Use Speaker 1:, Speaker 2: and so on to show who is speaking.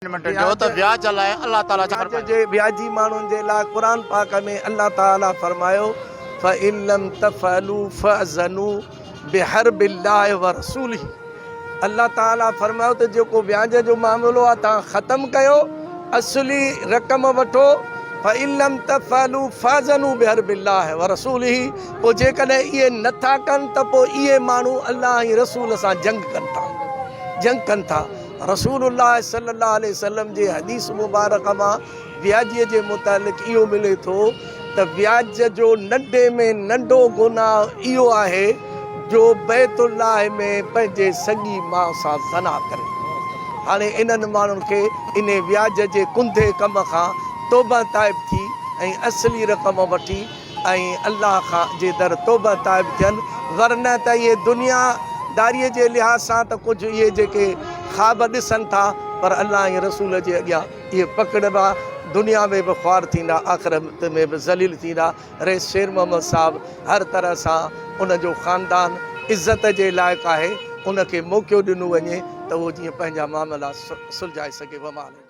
Speaker 1: منٽن جو ته وياج لاء الله تعاليٰ ڇا
Speaker 2: وياج جي وياجي ماڻهن جي لاء قرآن پاڪ ۾ الله تعاليٰ فرمايو فَإِن لَّمْ تَفْعَلُوا فَأْذَنُوا بِحَرْبِ اللّٰه وَرَسُولِهِ الله تعاليٰ فرمايو ته جيڪو وياج جو معاملو آهي توهان ختم ڪيو اصلي رقم وٺو فَإِن لَّمْ تَفْعَلُوا فَأْذَنُوا بِحَرْبِ اللّٰه وَرَسُولِهِ پوء جيڪڏهن اهي نٿا ڪن ته پوء اهي ماڻهو الله ۽ رسول سان جنگ ڪن ٿا جنگ ڪن ٿا. رسول الله صلي الله عليه وسلم جي حديث مبارڪ مان وياجيء جي متعلق اهو ملي ٿو ته وياج جو ننڍي ۾ ننڍو گناهه اهو آهي جو بيت الله ۾ پنهنجي سڳي ماء سان زنا ڪري. هاڻي انهن ماڻهن کي انهي وياج جي ڪنڌي ڪم کان توبه تائب ٿي ۽ اصلي رقم وٺي ۽ الله کان جي در توبه تائب ٿين، ورنه ته اهي دنيا داريء جي لحاظ سان ته ڪجهه اهي جيڪي خواب ڏسن ٿا، پر الله ۽ رسول جي اڳيان اهي پڪڙبا، دنيا ۾ به خوار ٿيندا، آخرت ۾ به ذليل ٿيندا. رئيس شير محمد صاحب هر طرح سان ان جو خاندان عزت جي لائق آهي، ان کي موقعو ڏنو وڃي ته اهو جيئن پنهنجا معاملا سلجهائي سگهي. وما علينا.